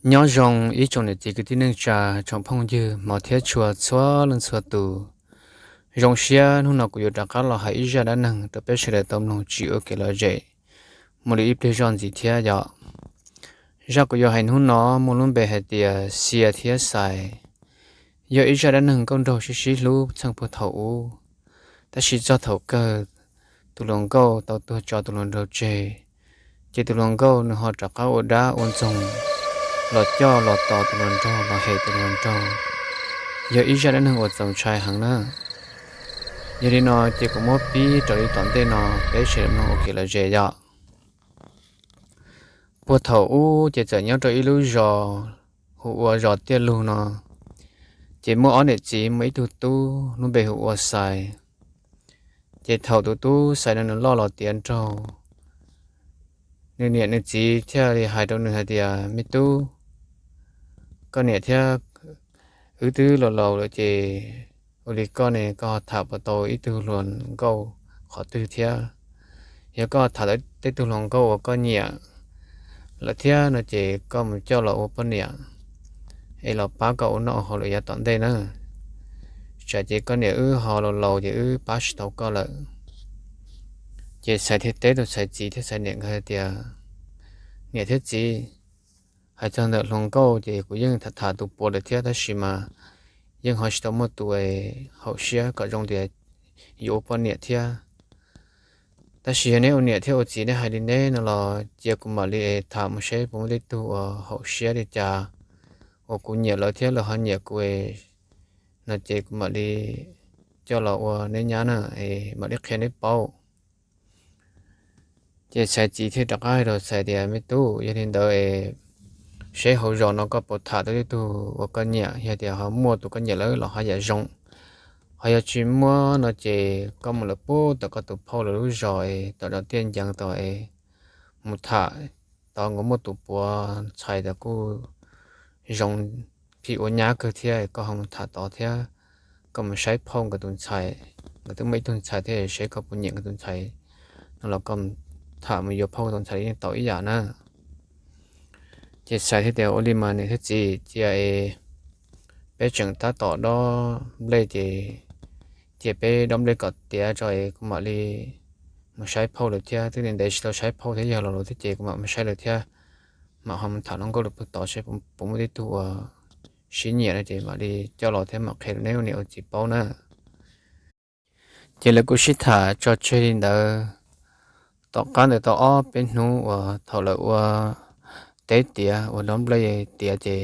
Nyob zoo ib tsoom niam txiv kwv tij neej tsa, tsoom phooj ywg hmov thiab tshua txhua leej txhua tus. Zoo siab hnub no kuv yuav rov qab los hais ib zaj dab neeg rau peb sawv daws tau mloog tsim ua kev lom zem mus li ib pliag zoj ntxiv thiab yom. Zaj kuv yuav hais hnub no muaj lub npe hais tias Xia thiab Xais. Yog ib zaj dab neeg nkauj nraug sib sib hlub txheej puag thaum ub, tab sis txog thaum kawg tus hluas nkauj tau tuag tso tus hluas nraug tseg, ces tus hluas nkauj nws ho rov qab ua dab ua ntxoog los coj los tos tus hluas nraug los hem tus hluas nraug. Yog ib zaj dab neeg uas txaus ntshai heev na. Yog li no ces kuv muab pib raws li tom ntej no peb sawv daws mloog ua kev lom zem yom. Puag thaum ub ces txawm nyob rau ib lub zos hu ua zos Tiaj Lug no, ces muaj ob niam txiv muaj ib tug tub lub npe hu ua Xais. Ces thaum tus tub Xais no nws loj los tiav nraug, nws niam nws txiv thiaj li hais rau nws hais tias, me tub, koj niam thiab wb twb laus laus lawm ces ua li koj ne koj ho tham puas tau ib tug hluas nkauj qhov twg thiab? Yog koj tham tau tej tug hluas nkauj uas koj nyiam lawm thiab no ces koj mus coj los ua poj niam es los pab koj ua noj ua haus lawm yav tom ntej na. Tsam ces koj niam wb ho laus laus ces wb pab tsis tau koj lawm. Ces Xais thiaj teb tus Xais txiv thiab Xais niam nkawd hais tias, niam thiab txiv, hais txog ntawm hluas nkauj ces kuv yeej tham tham tus puav lawm thiab tab sis mas yeej ho tsis tau muaj tus haum siab kom zoo tias yuav ua poj niam thiab. Tab sis yog neb ua niam thiab ua txiv neb hais li neb no los cia kuv mam li tham mus seb puas muaj tej tug uas haum siab li cas uas kuv nyiam lawv thiab lawv ho nyiam kuv no ces kuv mam li coj los ua neb nyab na, mam li qhia neb paub. Ces Xais txiv thiaj rov qab hais rau Xais tias, me tub, yog li ntawd es seb hauv zos no koj puas tham tau ib tug uas koj nyiam, yog tias ho muaj tus koj nyiam lawm los ho yam zoo, ho yog tsis muab no ces koj mus lawm puag tom koj tus phauj lawv lub zos es tom zos Tiaj Nceev tod es mus tham tod, nkawd muaj tus puav ntxhais tod kuj zoo phim ua nyab kawg thiab, koj ho mus tham tod thiab. Koj mus saib phauj nkawd tus ntxhais, nkawd twb muaj ib tug ntxhais thiab, seb koj puas nyiam nkawd tus ntxhais no los koj tham mus yuav phauj tus ntxhais yeej tau ib yam na. Ces Xais thiaj tias, ua li mas niam thiab txiv, cia es peb tseem tab tom dob nplej ces cia peb dob nplej kom tiav tso es kuv mam li mus saib phauj lawm thiab. Twb ntev tsis tau saib phauj thiab, yawg laus lawm thiab ces kuv mam mus saib lawm thiab, mam ho mus tham hluas nkauj lawm puag tod seb puas muaj tib tug uas sib nyiam no ces mam li coj los thiab mam qhia rau neb ua niam ua txiv paub na. Ces lawv kuj sib tham tso tseg li ntawd. Tom qab ntawd tau ob peb hnub uas thaum lawv ua teb tiav ua dob nplej tiav ces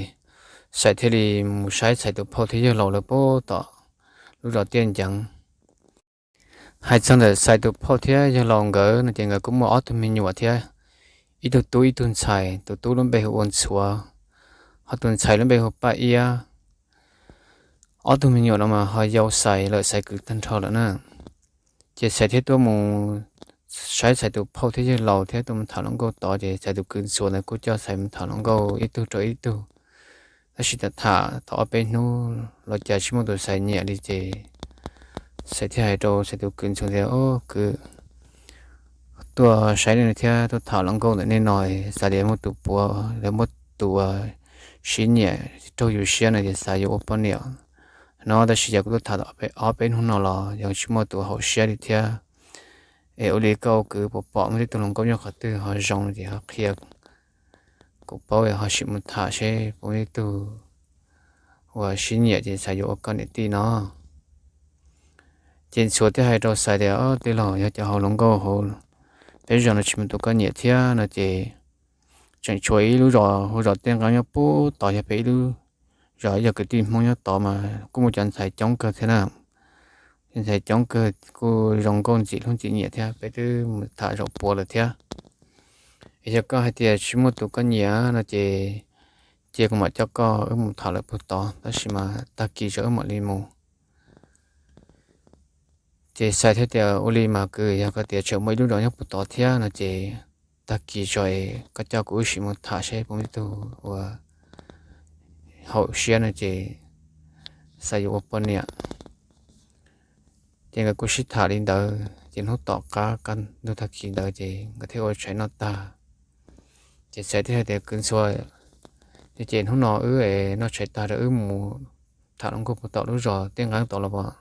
Xais thiaj li mus saib Xais tus phauj thiab yawg laus lawv puag tom lub zos Tiaj Nceev. Hais txog ntawm Xais tus phauj thiab yawg laus nkawd no ces nkawd kuj muaj ob tug me nyuam thiab, ib tug tub ib tug ntxhais. Tus tub lub npe hu ua Ntxhuav, ho tus ntxhais lub npe hu Paj Iab. Ob tug me nyuam no mas ho yau Xais lawm, Xais kwv tag nrho lawm na. Ces Xais thiaj tuaj mus saib Xais tus phauj thiab yawg laus thiab tuaj mus tham hluas nkauj tod ces Xais tus kwv Ntxhuav ntawd kuj coj Xais mus tham hluas nkauj ib tug rau ib tug. Tab sis tham tham tau ob peb hnub los cas tsis muaj tus Xais nyiam li ces Xais thiaj hais rau Xais tus kwv Ntxhuav tias, o kwv, tuaj saib nej thiab tuaj tham hluas nkauj ntawm nej no, xav tias muaj tus puav, lawv muaj tus sib nyiam raug yus siab no ces xav yuav ua poj niam no, tab sis yog kuv tuaj tham ob peb hnub no los yog tsis muaj tus haum siab li thiab. Es ua li koj kwv puas pom muaj tib tug hluas nkauj nyob qhov twg ho zoo no ces ho qhia kuv paub, ho sim mus tham seb puas muaj tib tug uas sib nyiam ces xav yuav ua koj niam tij no. Ces Ntxhuav thiaj hais rau Xais tias, o tij laug, yog cov hauv hluas nkauj hauv peb zos no tsis muaj tus koj nyiam thiab no ces tseem tshuav ib lub zos hu zos Tiaj Nqeeb nyob puag tod, yog peb ib lub zos, yog kwv tij Hmoob nyob tod mas kuj muaj cov ntxhais coob kawg thiab na. Cov ntxhais coob kawg kuj zoo nkauj ntxim hlub ntxim nyiam thiab, peb twb mus tham zaum puav lawm thiab. Yog koj hais tias tsis muaj tus koj nyiam no ces cia kuv mam coj koj wb mus tham lawm puag tod, tab sis mas tag kis tso wb mam li mus. Ces Xais thiaj tias, ua li mas kwv, yog koj tias tseem muaj ib lub zos nyob puag tod thiab no ces tag kis tso es koj coj kuv wb sim mus tham seb puas muaj ib tug uas haum siab no ces Xais yuav ua poj niam. Ces nkawd kuj sib tham li ntawd ces hnub tom qab kaj ntug tag kis ntawd ces nkawd thiaj ua tshais noj tag. Ces Xais thiaj hais tias, kwv Ntxhua, ces hnub no wb noj tshais tag rau wb mus tham hluas nkauj puag tom lub zos Tiaj Nqeeb tod los as?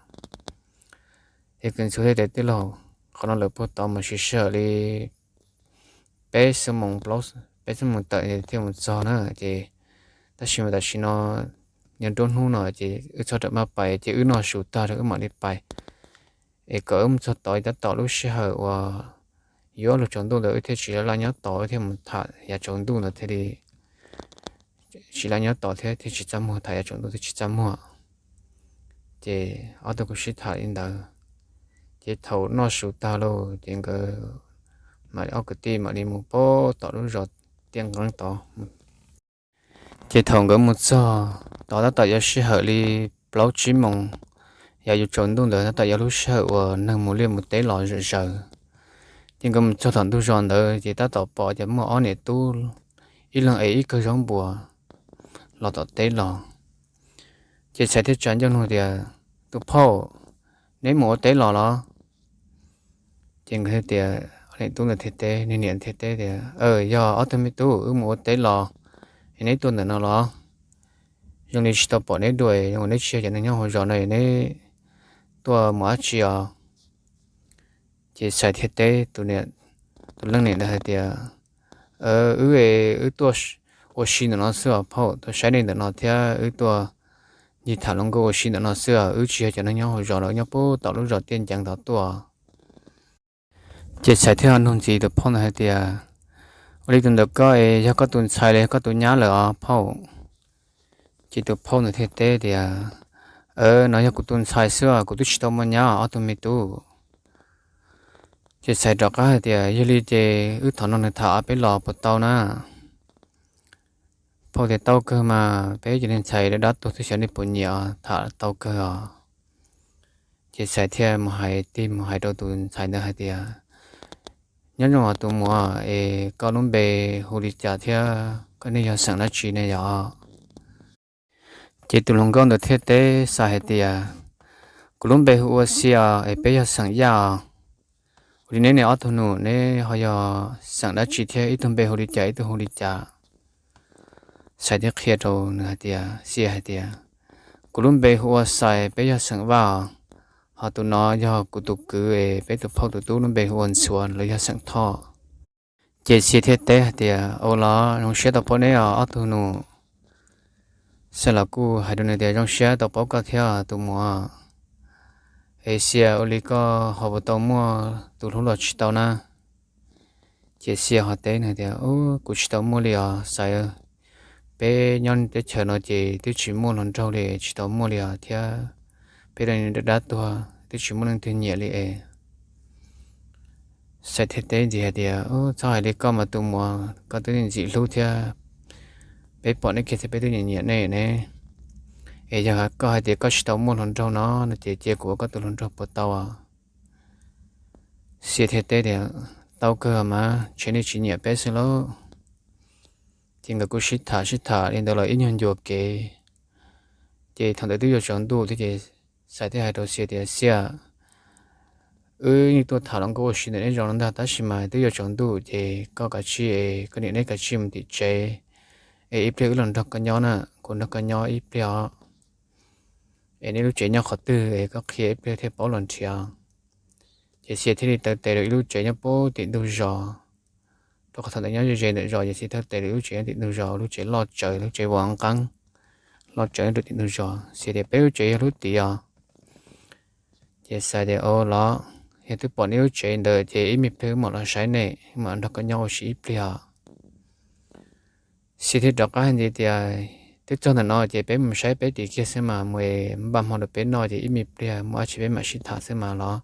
Ces kwv Ntxhua thiaj tias, tij laug, qhov no lawm puag tod mas siv sij hawm li peb xuab moos, peb xuab moos tawm thiaj mus txog na. Ces tab sis mas tam sim no yog nruab hnub no ces wb txhob rawm maj pais, ces wb noj su tag rau wb mam li pais, es kom wb mus txog tod tab tom lub sij hawm uas yuav luag tsaus ntuj ntawd wb thiaj tsis laj laj nyob tod, wb thiaj mus tham yav tsaus ntuj ntawd thiaj li tsis laj nyob tod thiab thiaj tsis txaj muag, tham yav tsaus ntuj thiaj tsis txaj muag. Ces ob tug kuj sib tham li ntawd, ces thaum noj su tag lauj ces nkawd mam li ob kwv tij mam li mus puag tom lub zos Tiaj Nqeeb tod. Ces thaum nkawd mus txog tod tab tom yuav sij hawm li plaub tsib moos, yog yuav tsaus ntuj ntawd tab tom yog lub sij hawm uas neeg mus liaj mus teb los zom zaws. Ces nkawd mus txog tom ntug zos ntawd ces tab tom pom tias muaj ob niam tub, ib leeg ev ib kawm zaub npuas los tom teb los. Ces Xais thiaj tsa ncauj nug tias, tus phauj, neb mus ua teb los los? Ces nkawd thiaj tias, ob niam tub ntawd thiaj teb, niag niam thiaj teb tias, yog ob tug me tub, wb mus ua teb los, es neb tuaj ntawm no los? Zoo li tsis tau pom neb dua, zoo neb tsis yog cov neeg nyob hauv zos no, neb tuaj mus dab tsi os? Ces Xais thiaj teb tus leej niam ntawd hais tias, wb, wb tuaj ua si ntawm no xwb os phauj, tuaj saib nej ntawm no thiab wb tuaj ncig tham hluas nkauj ua si ntawm no xwb os, wb tsis yog cov neeg nyob hauv zos los, nyob puag tom lub zos Tiaj Nceev tod tuaj. Ces Xais thiaj nug ntxiv tus phauj ntawd hais tias, ua li tus ntawm koj es yog koj tus ntxhais los yog koj tus nyab lawm os phauj? Ces tus phauj ntawd thiaj teb tias, no yog kuv tus ntxhais xwb os, kuv twb tsis tau muaj nyab ob tug me tub. Ces Xais rov qab hais tias, yog li ces wb thov nrog nws tham ob peb los puas tau na? Phauj tias, tau kawg mas, peb cov niag ntxhais dab dab tuag twb xyov nej puas nyiam, tham tau kawg os. Ces Xais thiaj mus hais, tig mus hais rau tus ntxhais ntawd hais tias, nyob zoo os tus muam, es koj lub npe hu li cas thiab koj niaj yog xeem dab tsi ne yog? Ces tus hluas nkauj ntawd thiaj teb Xais hais tias, kuv lub npe hu ua Xia es peb yog xeem Yaj os. Ua li neb niag ob tug nus neb ho yog xeem dab tsi thiab ib tug npe hu li cas ib tug hu li cas? Xais thiaj qhia rau nws hais tias, Xia hais tias, kuv lub npe hu ua Xais, peb yog xeem Vaj os, ho tus no yog kuv tus kwv es peb tus phauj tus tub lub npe hu ua Ntxhuav, lawv yog xeem Thoj. Ces Xia thiaj teb hais tias, ua los zoo siab tau paub neb os ob tug nus. Xais los kuj hais rau nws tias, zoo siab tau paub koj thiab tus muam. Es Xia, ua li koj ho puas tau muaj tus hlub los tsis tau na? Ces Xia ho teb nws tias, kuv tsis tau muaj li os Xais, peb nyob teb chaws no ces twb tsis muaj hluas nraug li, tsis tau muaj li os thiab, peb dab tuag twb tsis muaj leej twg nyiam li es. Xais thiaj teb ntxiv hais tias, txhob hais li koj mas tus muam, koj twb ntxim hlub thiab, peb pom nej kiag thiab peb twb nyiam nyiam nej ne. Es yog koj hais tias koj tsis tau muaj hluas nraug no no ces cia kuv ua koj tus hluas nraug puas tau? Xia thiaj teb tias, tau kawg mas, ntshe nej tsis nyiam peb xwb lauj. Ces nkawd kuj sib tham sib tham li ntawd los ib nyuag ncua kev, ces thaum ntawd twb yuav tsaus ntuj thiab ces Xais thiaj hais rau Xia tias, Xia, wb yeej tuaj tham hluas nkauj ua si ntawm neb zos no ntag, tab sis mas twb yuav tsaus ntuj ces koj kav tsij, koj niam neb kav tsij mus tim tsev, es ib pliag wb los nrog koj nyob na, kuv nrog koj nyob ib pliag os. Es neb lub tsev nyob qhov twg es koj qhia ib pliag thiaj paub los nrhiav. Ces Xia thiaj li taw tes rau ib lub tsev nyob puag tim ntug zos, rau qhov thaum ntawd nyob ze ze ntawm zos, ces Xia taw tes rau ib lub tsev nyob tim ntug zos, lub tsev loj tsawv, lub tsev vos nqeeb loj tsawv rau tim ntug zos. Xia tias, peb lub tsev yog lub tid os. Ces Xais tias, o los, yog twb pom nej lub tsev ntawd ces ib me pliag wb mam los saib nej, wb mam nrog koj nyob ua si ib pliag. Xia thiaj rov qab hais ntxiv tias, twb txog ntawm no ces peb mus saib peb tim kiag xwb mas, mus es npaj hmo rau peb noj ces ib me pliag muaj dab tsi peb mam sib tham xwb mas los.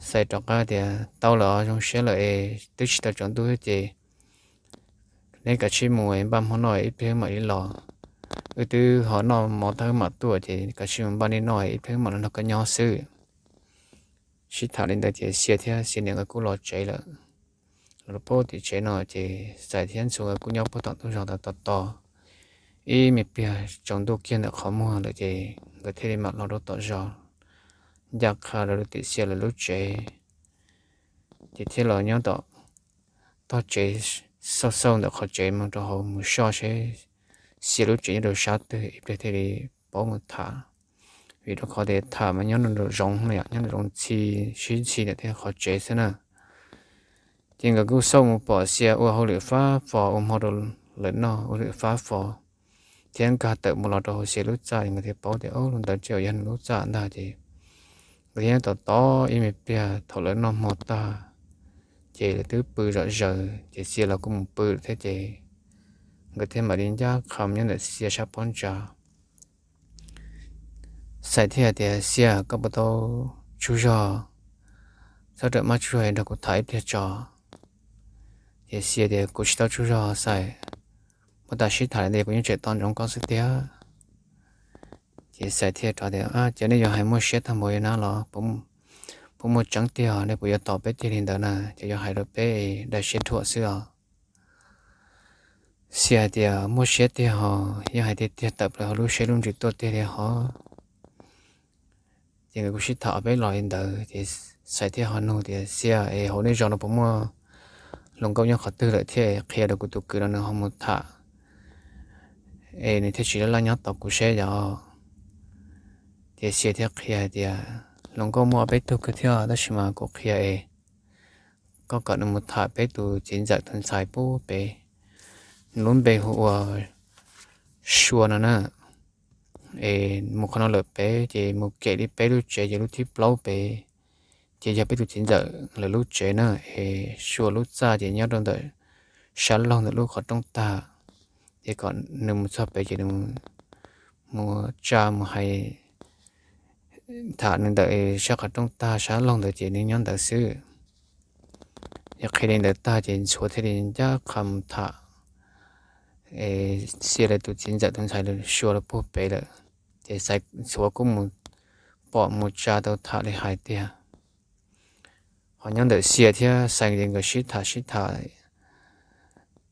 Xais rov qab tias, tau lawm os, zoo siab lawm es twb tsis tau tsaus ntuj thiab ces neb kav tsij mus es npaj hmo noj ib pliag wb mam li los. Wb twb ho noj mov tag wb mam tuaj ces kav tsij mus npaj nej noj ib pliag wb mam los nrog koj nyob xwb. Sib tham li ntawd ces Xia thiab Xia niam nkawd kuj los tsev lawm. Los rau pem tim tsev no ces Xais thiab Ntxhuav nkawd kuj nyob puag tom ntug zos ntawd tos tos ib me pliag tsaus ntuj kiag ntawm qhov muag lawm ces nkawd thiaj li mam los rau tom zos, ncaj qha rau tim Xia lawv lub tsev. Ces thiaj los nyob tom tog tsev, xauj xauj ntawm qhov tsev mus rau hauv mus soj seb Xia lub tsev nyob rau sab twg ib pliag thiaj li paub mus tham. Vim rau qhov tias tham mas nyob nraum zoov no yom, nyob nraum zoov ntxhi, sib ntxhi ntawm tej qhov tsev xwb na. Ces nkawd kuj xauj mus pom Xia ua hauj lwm fab fo, ua hmo rau lawv noj ua hauj lwm fab fo, thiab nkag tawm mus los rau hauv Xia lub txaj, nkawd thiaj paub tias, Au, lub ntawd ces yog nws lub txaj ntag. Ces nkawd thiaj tos tos ib me pliag, thaum lawv noj hmo tag ces lawv twb pw zom zaws ces Xia los kuj mus pw thiab ces nkawd thiaj mam li ncaj qha mus nyob ntawm Xia sab pob ntsa. Xais thiaj tias, Xia, koj puas tau tsaug zog, txhob rawm maj tsaug zog nrog kuv tham ib pliag tso. Ces Xia tias, Kuv tsis tau tsaug zog Xais, puag ta sib tham li ntawd kuv yeej tseem tos ntsoov koj xwb tiag. Ces Xais thiaj rov tias, Ces nej yuav hais muaj siab tag npaum li na los? Puas muaj tseeb tiag, nej puas yuav tos peb tiag li ntawd na? Ces yuav hais rau peb dai siab dhuam xwb os. Xia hais tias, Muaj siab tiag hos, yeej hais tiag tiag tawm plaws hauv lub siab lub ntsws tuaj tiag li hos. Ces nkawd kuj sib tham ob peb los li ntawd ces Xais thiaj ho nug tias, Xia, es hauv nej zos no puas muaj hluas nkauj nyob qhov twg lawm thiab, qhia rau kuv tus kwv no nws ho mus tham, es nws thiaj tsis laj laj nyob tos kuv seb yom? Ces Xia thiaj qhia hais tias, Hluas nkauj muaj ob peb tug kawg thiab, tab sis mas kuv qhia es koj kom nws mus tham peb tus txiv ntxawm tus ntxhais pub pem, nws lub npe hu ua Sua no na. Es mus qhov no lawm pem ces mus kem li peb lub tsev ces lub thib plaub pem, ces yog peb tus txiv ntxawm lawv lub tsev na. Es Sua lub txaj ces nyob rau ntawm sab laug ntawm lub qhov rooj tag. Ces kom nws mus txog pem ces nws mus tsa mus hais tham nws ntawm sab qhov rooj tag sab laug ntawd ces nws nyob ntawd xwb. Yog qhia li ntawd tag ces Ntxhuav thiaj li ncaj qha mus tham Xia lawv tus txiv ntxawm tus ntxhais Sua lawv puag pem lawm. Ces Xais Ntxhuav kuj mus pom mus tsa tau tham li hais tiag. Ho nyob ntawm Xia thiab Xais ces nkawd sib tham sib tham,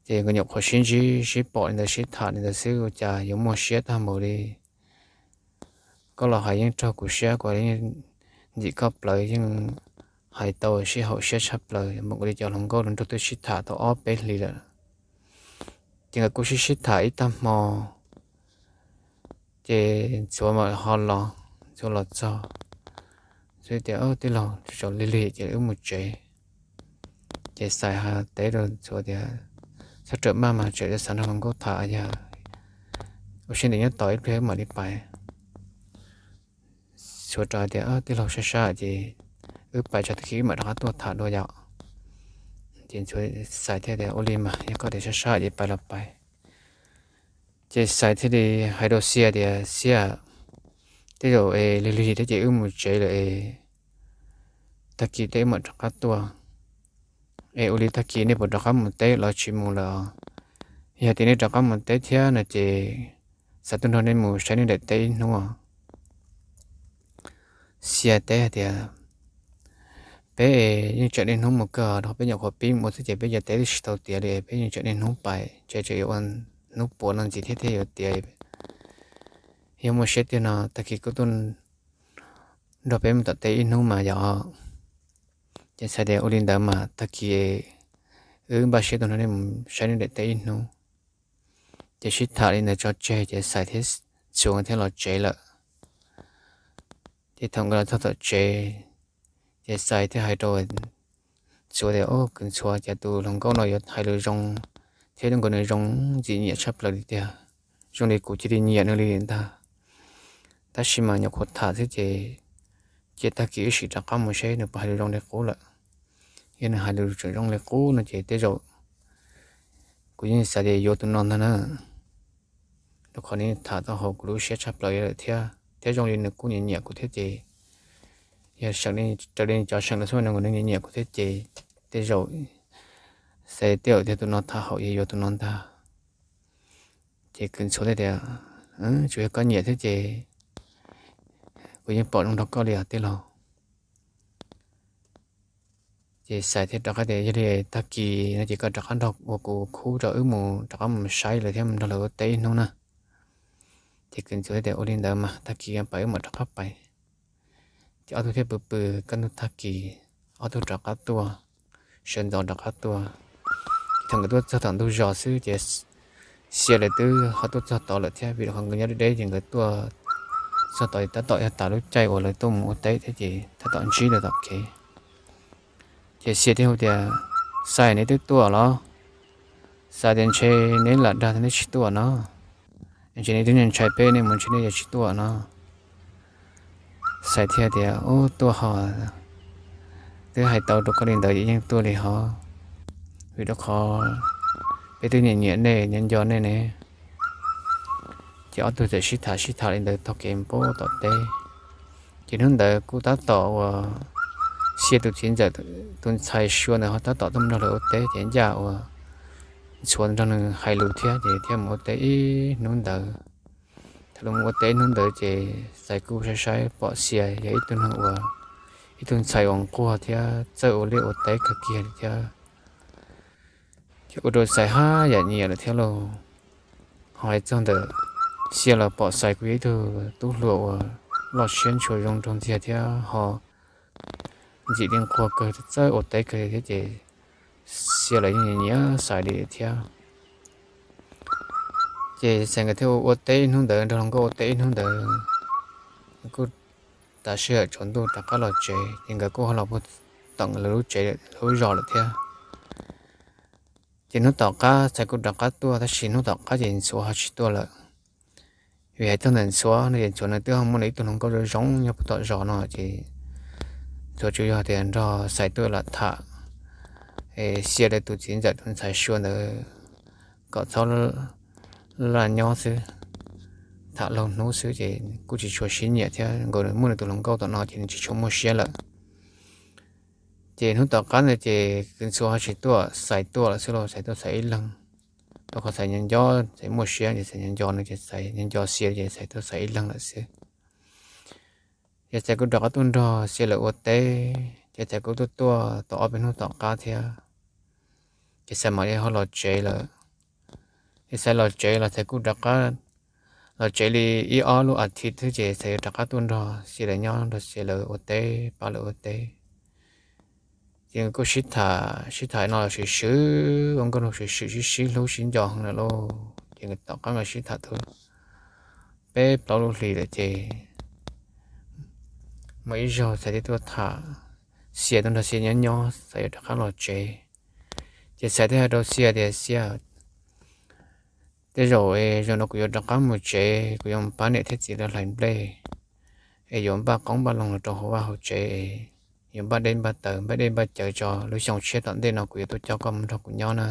ces nkawd nyuam qhuav sib ntsib sib pom li ntawd sib tham li ntawd xwb ua cas yuav muaj siab tag npaum li. Koj los hais yeej raug kuv siab, kuv yeej ntxim koj plawv, yeej hais tau sib haum siab tshaj plaws, npaum li cov hluas nkauj hluas nraug twb sib tham tau ob peb hlis lawm. Ces nkawd kuj sib sib tham ib tag hmo, ces Ntxhuav mam ho los, Ntxhuav los txog, Ntxhuav tias, Tij laug, tsaus lig lig ces wb mus tsev. Ces Xais ho teb rau Ntxhuav tias, Txhob rawm maj mas, tseem xav nrog hluas nkauj tham, yog ua siab ntev nyob tos ib pliag wb mam li pais. Ntxhuav rov tias, Tij laug, sab sab ces wb pais tso, tag kis wb mam rov qab tuaj tham dua yom. Ces Ntxhuav, Xais thiaj tias, Ua li mas, yog koj tias sab sab ces pais los pais. Ces Xais thiaj li hais rau Xia tias, Xia, tej zaum es lig lig thiab ces wb mus tsev lawm es tag kis tej wb mam rov qab tuaj. Es ua li tag kis nej puas rov qab mus teb los tsis mus lawm os? Yog tias nej rov qab mus teb thiab no ces xav tuaj nrog nej mus saib nej daim teb ib hnub. Xia teb hais tias, Peb yeej tseem niaj hnub mus kawg, rau qhov peb nyuam qhuav pib mus xwb ces peb cov teb twb tsis tau tiav li, peb yeej tseem niaj hnub pais, ces tseem yuav ua hnub puav no ntxiv thiab thiaj yuav tiav. Yog muaj siab tiag no tag kis kuj tuaj nrog peb mus tom teb ib hnub mas yom. Ces Xais tias, Ua li ntawd mas tag kis wb npaj siab tuaj nrog nej mus saib nej daim teb ib hnub. Ces sib tham li ntawd tso tseg ces Xais thiab Ntxhuav thiaj los tsev lawm. Ces thaum nkawd los txog tom tsev, ces Xais thiaj hais rau Ntxhuav tias, Au kwv Ntxhuav, cas tus hluas nkauj no yuav hais lus zoo thiab zoo nkaus nws zoo ntxim nyiam tshaj plaws li tiag, zoo li kuv cia li nyiam nws li ntag. Tab sis mas nyuam qhuav tham xwb ces cia tag kis wb sim rov qab mus seb nws puas hais lus zoo li qub lawm. Yog nws hais lus tseem zoo li qub no ces tej zaum kuv yeej xav tias yuav tus no ntag na, rau qhov nws tham tau haum kuv lub siab tshaj plaws lawm thiab, thiab zoo li nws kuj nyiam nyiam kuv thiab ces, yog seem li raws li cov seem los xwb nws nyiam nyiam kuv thiab ces tej zaum xav tias tej zaum tiag tus no tham haum ces yuav tus no ntag. Ces kwv Ntxhuav thiaj tias, Tsuas yog koj nyiam thiab ces kuv yeej pom zoo nrog koj li os tij laug. Ces Xais thiaj rov qab tias, Yog li tag kis no ces koj rov qab nrog ua kuv khub rau wb mus rov qab mus saib lawv thiab mus nrog lawv ua teb ib hnub na. Ces Kws Ntxuav tias, Ua li ntawd mas tag kis pais wb mam rov qab pais. Ces ob tug thiaj pw pw kaj ntug tag kis, ob tug rov qab tuaj, sawv ntxov rov qab tuaj. Thaum nkawd tuaj txog tom ntug zos xwb ces Xia lawv twb ho tuaj txog tod lawm thiab, vim qhov nkawd nyob deb deb ces nkawd tuaj txog tod tab tom yog tas lub caij uas lawv tuaj mus ua teb thiab ces tab tom ntsib lawv tom kev. Ces Xia thiaj hu tias, Xais, neb twb tuaj los? Xais tias, Ntshe neb lam dag neb tsis tuaj no. Ntshe neb twb ntshai peb, neb mus ntshe neb yuav tsis tuaj no. Xais thiaj tias, Ub, tuaj ho, twb hais tau rau koj li ntawd ces yeej tuaj li hos, vim rau qhov peb twb nyiam nyiam nej, nco nco nej ne. Ces ob tug txawm sib tham sib tham li ntawd taug kev npau tom teb. Ces hnub ntawd kuj tab tom uas Xia tus txiv ntxawm tus ntxhais Sua ntawd ho tab tom tuaj nrog lawv ua teb, ces ncaj uas Ntxhuav nrog nws hais lus thiab ces thiaj mus ua teb ib hnub ntawd. Thaum lawv mus ua teb ib hnub ntawd ces Xais kuj saib saib pom Xia yog ib tug neeg uas, ib tug ntxhais uas nquag thiab txawj ua liaj ua teb kawg kiag li thiab. Ces ua rau Xais haj yam nyiam lawm thiab lauj. Ho hais txog ntawm Xia los pom Xais kuj yog ib tug tub hluas uas loj siab ntshua zoo nraug ntxiag thiab ho ntxim li nquag kawg, txawj ua teb kawg thiab ces Xia los yeej nyiam Xais li thiab. Ces Xais nkawd thiaj ua teb ib hnub ntawd, nrog hluas nkauj ua teb ib hnub ntawd, kuj tas sij hawm tsaus ntuj rov qab los tsev, ces nkawd kuj ho los puag tom lawv lub tsev, lawv lub zos lawm thiab. Ces hnub tom qab Xais kuj rov qab tuaj, tab sis hnub tom qab ces Ntxhuav ho tsis tuaj lawm. Vim hais txog ntawm Ntxhuav no ces Ntxhuav nws twb ho muaj nws ib tug hluas nkauj zoo zoo nyob puag tom zos no ces Ntxhuav tsuas yog tias nrog Xais tuaj lam tham Xia lawv tus txiv ntxawm tus ntxhais Sua ntawd kom txhob laj nyob xwb, tham laug hnub xwb ces kuj tsis tshua sib nyiam thiab, nkaus nws muaj nws tus hluas nkauj tom no ces nws tsis tshua muaj siab lawm. Ces hnub tom qab ntawd ces Kws Ntxhuav ho tsis tuaj, Xais tuaj lawm xwb lauj, Xais tuaj Xais ib leeg. Rau qhov Xais nco nco, Xais muaj siab ces Xais nco nco nws ces Xais nco nco Xia ces Xais tuaj Xais ib leeg lawm xwb. Ces Xais kuj rov qab tuaj nrog Xia lawv ua teb, ces Xais kuj tuaj tuaj tau ob peb hnub tom qab thiab. Ces Xais mam li ho los tsev lawm. Ces Xais los tsev los Xais kuj rov qab los tsev li ib ob lub as thiv xwb ces Xais yuav rov qab tuaj nrog Xia lawv nyob, nrog Xia lawv ua teb, pab lawv ua teb. Ces nkawd kuj sib tham sib tham no los swm swm, ua nkauj nraug swm swm, sib sib hlub sib nco heev lawm lauj. Ces nkawd tom qab nkawd sib tham tau peb plaub lub hlis lawm ces muaj ib zaug Xais thiaj tuaj tham Xia, tuaj nrog Xia nyob nyob, Xais yuav rov qab los tsev. Ces Xais thiaj hais rau Xia tias, Xia, tej zaum, zaum no kuv yuav rov qab mus tsev, kuv yuav mus pab niam thiab txiv lawv hlais nplej, es yuav npaj qoob npaj loo los rau hauv vaj hauv tsev, yuav npaj dej npaj taws, npaj dej npaj cawv tso, lub xyoo tshiab tom ntej no kuv yuav tuaj coj koj mus nrog kuv nyob na.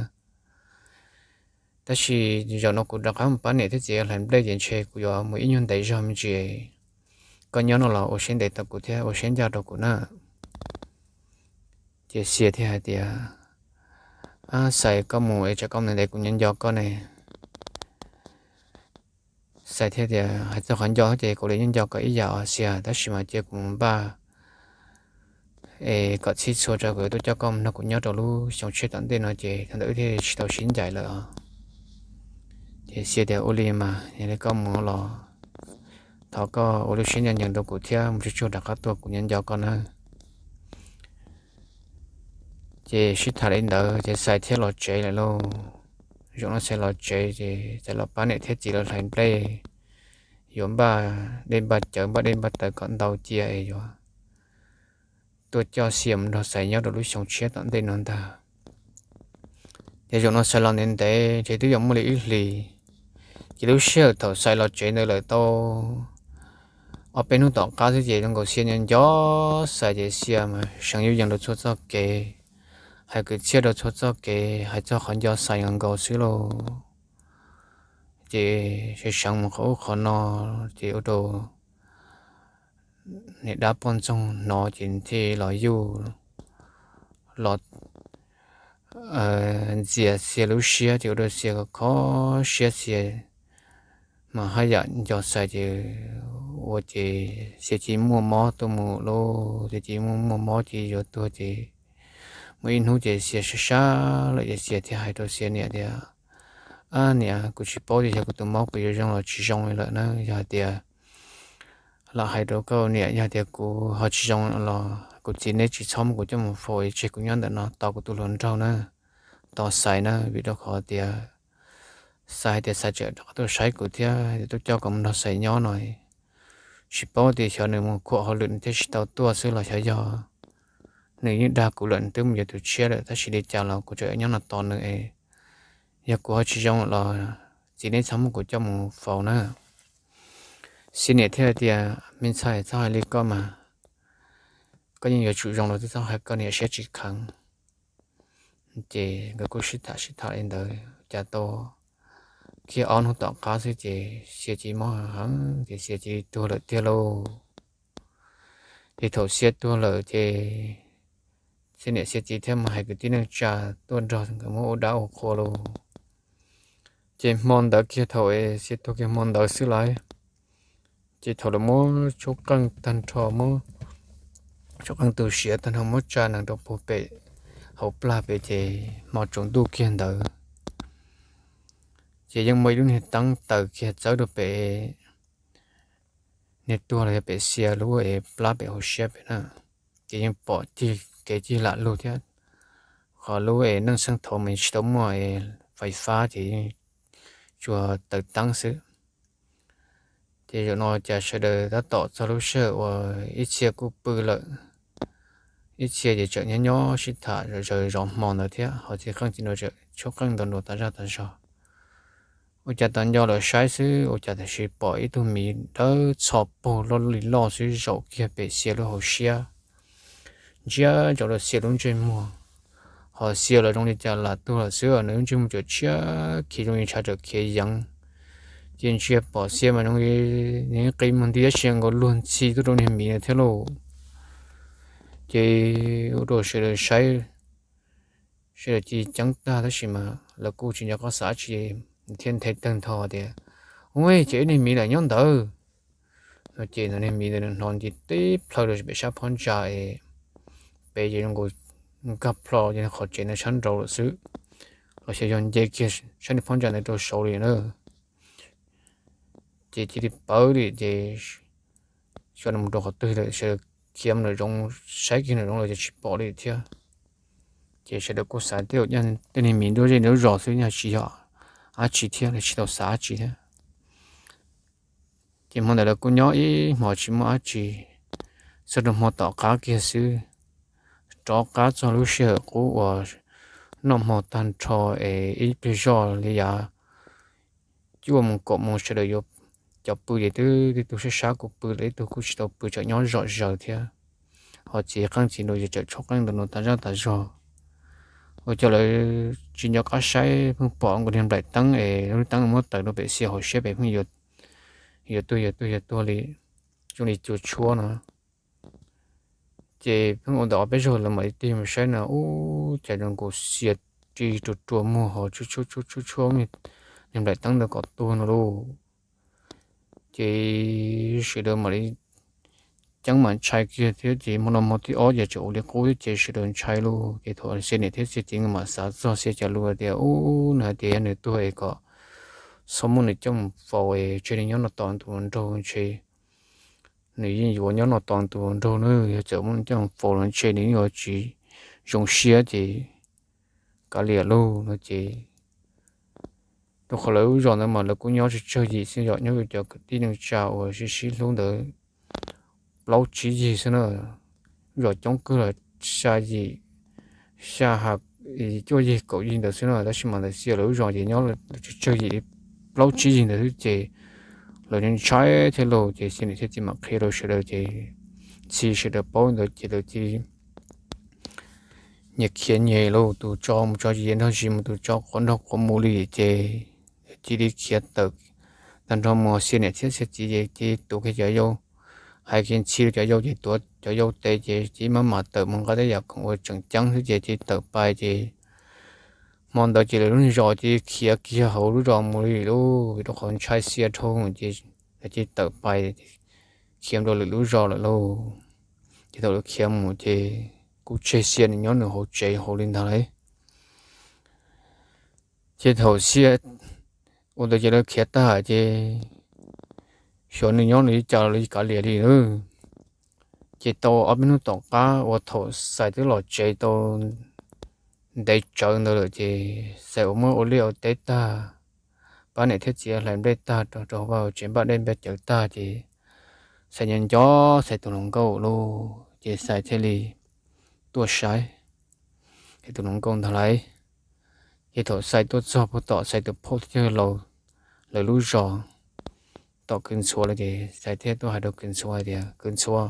Tab sis zaum no kuv rov qab mus pab niam thiab txiv hlais nplej ces ntshe kuv yuav mus ib nyuag ntev zog me ntsis, koj nyob no los ua siab ntev tau kuv thiab ua siab ncaj rau kuv na. Ces Xia thiaj hais tias, Ab Xais, koj mus es tsam koj mus ntev ntev kuv nyob nco koj ne. Xais thiaj tias, Hais txog qhov nco ces kuv li nyob nco koj ib yam os Xia, tab sis mas cia kuv mus npaj es kom txhij txhua tso kuv yuav tuaj coj koj mus nrog kuv nyob rau lub xyoo tshiab tom ntej no ces thaum ntawd wb thiaj tsis tau sib ncaim lawm os. Ces Xia tias, Ua li mas yog li koj mus los thov koj ua lub siab ncaj ncees rau kuv thiab mus tsuag tsuag rov qab tuaj, kuv nyob nco koj na. Ces sib tham li ntawd ces Xais thiaj los tsev lawm lauj. Zaum no Xais los tsev ces Xais los pab niam thiab txiv lawv hlais nplej, yuav npaj dej npaj cawv npaj dej npaj taws kom ntau cia es yuav tuaj coj Xia mus nrog Xais nyob rau lub xyoo tshiab tom ntej no ntag. Ces zaum no Xais los ntev ntev ces twb yuav muaj li ib hlis. Ces lub sij hawm thaum Xais los tsev ntawd lawm tau ob peb hnub tom qab xwb ces zoo nkaus Xia nco nco Xais ces Xia mas seev yuj yees rau txhua txoj kev, hais kwv txhiaj rau txhua txoj kev, hais txog qhov nco Xais nkaus nkaus xwb lauj. Ces seev seev mus qhov ub qhov no ces ua rau niam dab poj ntxoog hnov ces thiaj los yuj los ntxias Xia lub siab ces ua rau Xia kho siab, Xia mas haj yam nco Xais ces ua ces Xia cia muaj mob tuaj mus lauj, ces cia muaj muaj mob ces yuav tuag ces Muaj ib hnub ces Xia sab sab lawm ces Xia thiaj hais rau Xia niam tias, Ab niam, kuv tsis paub tias yog kuv tus mob kuv yuav zoo los tsis zoo li lawm na. Yog hais tias lam hais rau koj niam, yog tias kuv ho tsis zoo los kuv txiv neb tsis txhob muab kuv coj mus faus, tseg kuv nyob ntawm no tos kuv tus hluas nraug na, tos Xais na, vim rau qhov tias Xais hais tias Xais tseem rov qab tuaj saib kuv thiab, tuaj coj kuv mus nrog Xais nyob no. Tsis paub tias xyov nws mus khuam hauj lwm nws thiaj tsis tau tuaj xwb los xyov yog nws yeej dag kuv lawm nws twb mus yuav tus tshiab lawm, tab sis li cas los kuv tseem nyob no tos nws es yog kuv ho tsis zoo los txiv neb txhob muab kuv coj mus faus na. Xia niam thiaj tias, Me ntxhais, txhob hais li koj mas, koj yeej yuav tsum zoo los twb txhob hais, koj niam siab tsis kheev. Ces nkawd kuj sib tham sib tham li ntawd cas tau kiag ob hnub tom qab xwb ces Xia txiv mob heev ces Xia txiv tuag lawm tiag lauj. Ces thaum Xia tuag lawm ces Xia niam Xia txiv thiaj mus hais kwv tij neej tsa tuaj nrog nkawd muab ua dab ua qhua lauj. Ces hmo ntawd kiag thaum Xia tuag kiag hmo ntawd xwb lauj, ces thaum lawv muab tshuab qeej tag nrho, muab tshuab qeej tu siav tag nrho muab tsa nees rau puag pem hauv plag pem ces hmo tsaus ntuj kiag ntawd ces yeej muaj ib lub niag teeb taws kiag txawb rau pem niag tuag los yog pem Xia lub plab pem hauv siab pem na. Ces yeej pom cig kev cig lam lug thiab, qhov lub es neej xeeb thaud mas tsis tau muaj fais fab ces yeej tsuas taws teeb xwb. Ces zaum no cas sawv daws tab tom txog lub sij hawm uas ib txhia kuj pw lawm, ib txhia ces tseem nyob nyob sib tham zaws zov hmo ntawd thiab, ho txiv qeej txiv nruas tseem tshuab qeej ntaus nruas tas zaj tas zog. Ua cas tas nco lawm saib xwb ua cas tam sim pom ib tug miv dawb txho paug loj li loj xwb zaum kiag pem Xia lub hauv siab, ntsia ntsoov rau Xia lub ntsej muag. Ho Xia los zoo li cas lam tuag lawm xwb, nws lub ntsej muag tseem tshiab khiv zoo li ntshav tseem khiav yeev. Ces ntsia pom Xia mas zoo li nws qi muag nti tab sis nkaus luag ntxhi tuaj rau niag miv ntawd thiab lauj. Ces ua rau sawv daws saib, sawv daws cia li ceeb tag tab sis mas lawv kuj tsis nco qab xav dab tsi thiab nthe tawg ntho tias, Ua ces ib niag miv lam nyob ntawd no. Ces niag miv ntawd nws hnov nti teb plhaw rau pem sab phab ntsa es pem ces zoo nkaus nkag plho ces qhov tsev ntawd sab nraud lawm xwb, los xyov yog nce kiag sab niag phab ntsa ntawd rau saud li na. Ces cia li pawv li ces xyov nws mus rau qhov twg lawm, sawv daws khiav mus nram zoov saib kiag nram zoov los ces tsis pom li thiab. Ces sawv daws kuj xav tias tej niag miv nruab zej nruab zos xwb, yeej tsis yog dab tsi thiab, tsis tau xav dab tsi thiab. Ces hmo ntawd lawv kuj nyob ib hmos tsis muaj dab tsi, txog rau hmo tom qab kiag xwb, rov qab txog lub sij hawm qub uas noj hmo tag nrho es ib pliag zoj li yav cuaj moos kaum moos sawv daws yuav cov pw ces twb tib tug sab sab kuj pw lawm, ib tug kuj tsis tau pw tseem nyob zom zaws thiab. Ho txiv qeej txiv nruas ces tseem tshuab qeej ntaus nruas tas zaj tas zog. Ua cas lawv tsis nco qab saib pheej pom nkaus niag nplaim teeb es lub teeb muab taws rau pem Xia hauv siab pem pheej yuav tuag yuav tuag yuav tuag li zoo li cua tshuab no. Ces pheej ua ntawm ob peb zaug lawv mam li tig mus saib no ub cas zoo nkaus Xia ri rua rua muag ho tshuab tshuab niag nplaim teeb ntawd kom tuag no lauj. Ces sawv daws mam li ceeb mam ntshai kiag thiab ces hmo no hmo thib ob ces tseem ua li qub thiab ces sawv daws ntshai lauj. Ces thaum Xia niam thiab Xia txiv nkawd mam xav txog Xia cov lus tias ub nws hais tias yog nws tuag es kom txhob muab nws coj mus faus es tseg nws nyob no tos tus hluas nraug ntshe nws yeej yuav nyob no tos tus hluas nraug na, yog txawm muab nws coj mus faus los ntshe nws yeej yuav tsis zoo siab ces kav liam lauj no ces rau qhov lawv lub zos ntawd mas lawv kuj nyob tsawg tsawg yim xwb, yog nyob cov kwv tij neej tsa uas sib sib hlub ntawd plaub tsib yig xwb na. Lub zos coob kawg los xya yim, xya ha cuaj yig kaum yig ntawd xwb na, tab sis mas ntawm Xia lawv lub zos ces nyob tsawg tsawg yim li plaub tsib yig ntawd xwb ces lawv ntshai thiab lauj. Ces Xia niam thiab txiv mam qhia rau sawv daws ces txhij sawv daws paub ntawd ces lawv cia li nyias khiav nyias lauj, tus tso mus tso ces nrog zis mus, tus tso quav nrog quav mus li ces cia li khiav tawm tag nrho mus. Xia niam thiab Xia txiv ces cia li tuav kiag cov yau, hais kiag ntxhi rau cov yau ces tuav cov yau tes ces cia li maj mam tawm mus nqa tej yam khoom uas tseem ceeb xwb ces cia li tawm pais ces hmo ntawd ces lawv lub zos cia li khiav kiag hauv lub zos mus li lauj, vim rau qhov ntshai Xia dhau ces lawv cia li tawm pais khiav rau lwm lub zos lawm lauj. Ces thaum lawv khiav mus ces kuj tseg Xia nws nyob nws hauv tsev hauv li ntag lauj. Ces thaum Xia ua ntawd ces lawv khiav tag ces xyov nws nyob nws li cas los lawv kav liam li. Ces tau ob peb hnub tom qab uas thaum Xais twb los tsev tau ntev tsawv ntawd lawm ces Xais uas muab ua liaj ua teb tag, pab niam thiab txiv hlais nplej tag rau rau vaj tsev npaj dej npaj cawv tag ces Xais nco nco Xais tus hluas nkauj lauj ces Xais thiaj li tuaj saib Xais tus hluas nkauj ntag lauj. Ces thaum Xais tuaj txog puag tom Xais tus phauj thiab laus lawv lub zos tom Kws Ntxhuav lawm ces Xais thiaj tuaj hais rau Kws Ntxhuav hais tias, Kws Ntxhuav,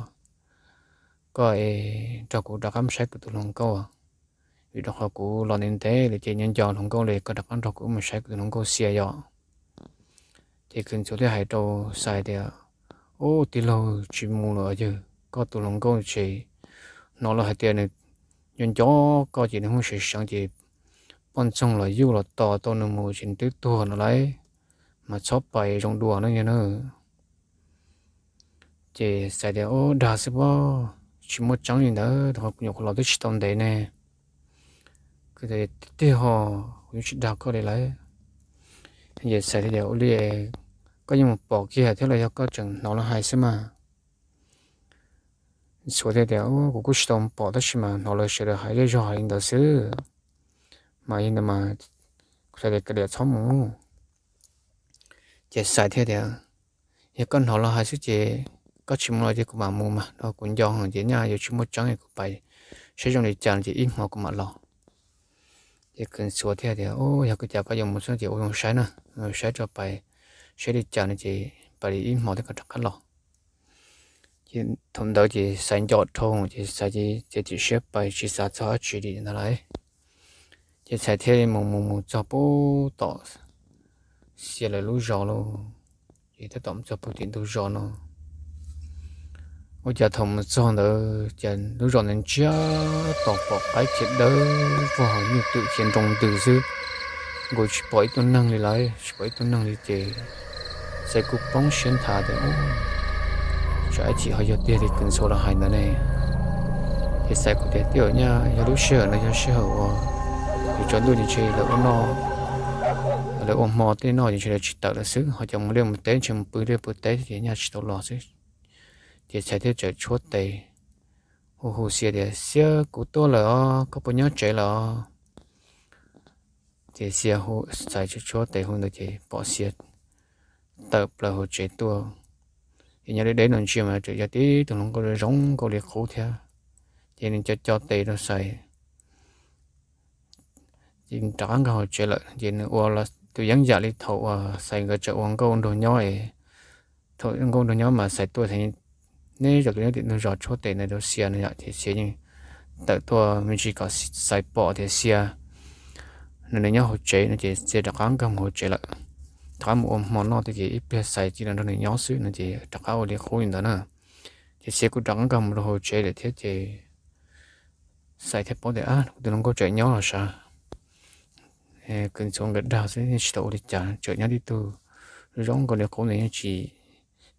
koj es nrog kuv rov qab mus saib kuv tus hluas nkauj, vim rau qhov kuv los ntev ntev lawm ces nco nco hluas nkauj li, koj rov qab nrog kuv wb mus saib kuv tus hluas nkauj Xia yom. Ces Kws Ntxhuav thiaj hais rau Xais tias, Ub, tij laug, tsis mus lawm yog koj tus hluas nkauj ces hnov lawv hais tias nws nco nco koj ces nws muaj seev seev ces poj ntxoog los yuj los tos tau nws mus ces nws twb tuag no lauj, mas txhob pais zoo dua no yog na. Ces Xais tias, Ub, dag xwb pob, tsis muaj tseeb li ntawd, rau qhov kuv nyuam qhuav los twb tsis tau ntev ne. Tiag tiag ho, kuv yeej tsis dag koj li lauj. Ces Xais thiaj tias, Ua li koj yeej mus pom kiag thiab los yog koj tseem hnov lawv hais xwb mas? Ntxhuav thiaj tias, Kuv kuj tsis tau mus pom tab sis mas hnov lawv sawv daws hais zej zog hais li ntawd xwb, mas yog ntawd mas kuv xav tias kav liam txhob mus. Ces Xais thiaj tias, Yog koj hnov lawv hais xwb ces koj tsis mus los ces kuv mam mus mas, rau kuv nco heev ces nyaj yuav tsis muaj tseeb, kuv pais saib zoo li cas no ces ib hmo kuv mam los. Ces Kws Ntxhuav thiaj tias, Yog koj cas koj yuav mus xwb ces ua zoo saib na, saib rau pais saib li cas no ces pais li ib hmo thiab koj rov qab los. Ces thaum ntawd ces Xais nco dhau ces Xais txiav txim siab pais tsis xav txog dab tsi li ntag lauj. Ces Xais thiaj mus mus mus txog puag tom Xia lawv lub zos lauj. Ces tab tom mus txog puag tim ntug zos no, ua cas thaum mus txog ntawd ces lub zos ntawd ntsiag to pom qaib khiav dawb vog, nyuj twm khiav nroo ntws xwb, nkaus tsis pom ib tug neeg li lauj, tsis pom ib tug neeg li ces Xais kuj poob siab nthav tias, Tsam ib chim ho yog tiag li Kws Ntxhuav lawv hais ntawd ne. Ces Xais kuj tias, Tej zaum nyaj yog lub sij hawm no yog sij hawm uas yuav tsaus ntuj ces ntshe lawv ua noj, lawv ua hmo tej noj ces ntshe lawv tsis tawm lawm xwb, ho cov mus liaj mus teb ntshe mus pw liaj pw teb ces nyaj tsis tau los xwb. Ces Xais thiaj txawm tshuab tes hu hu Xia tias, Xia, kuv tuaj lawm os, koj puas nyob tsev lawm os? Ces Xia, Xais tshuab tes hu ntawd ces pom Xia tawm plaws hauv tsev tuaj. Ces nyob deb deb no ntsia mas tseem yog tib tug hluas nkauj zoo nkauj li qub thiab. Ces nws co co tes rau Xais, ces rov qab nkag hauv tsev lawm. Ces nws ua tus yeeb yam li thaum uas Xais nkawd tseem ua nkauj nraug nyob es, thaum nkauj nraug nyob mas Xais tuaj, neb zaum tus nyob tim ntug zos tshuab tes ntawd rau Xia no yom, ces Xia yeej tawm tuaj me ntsis kom Xais pom tias Xia nws nyob hauv tsev no ces Xia rov qab nkag mus hauv tsev lawm. Rov qab mus ua hmo noj tiag ces ib pliag Xais cia li nrog nws nyob xwb no ces rov qab ua li qub li ntawd na. Ces Xia kuj rov qab nkag mus rau hauv tsev lawm thiab ces Xais thiaj paub tias, Kuv tus hluas nkauj tseem nyob los sav. Kws Ntxhuav nkawd dag xwb, yeej tsis tau ua li cas, tseem nyob tib tug zoo nkauj li qub ntawd yeej tsis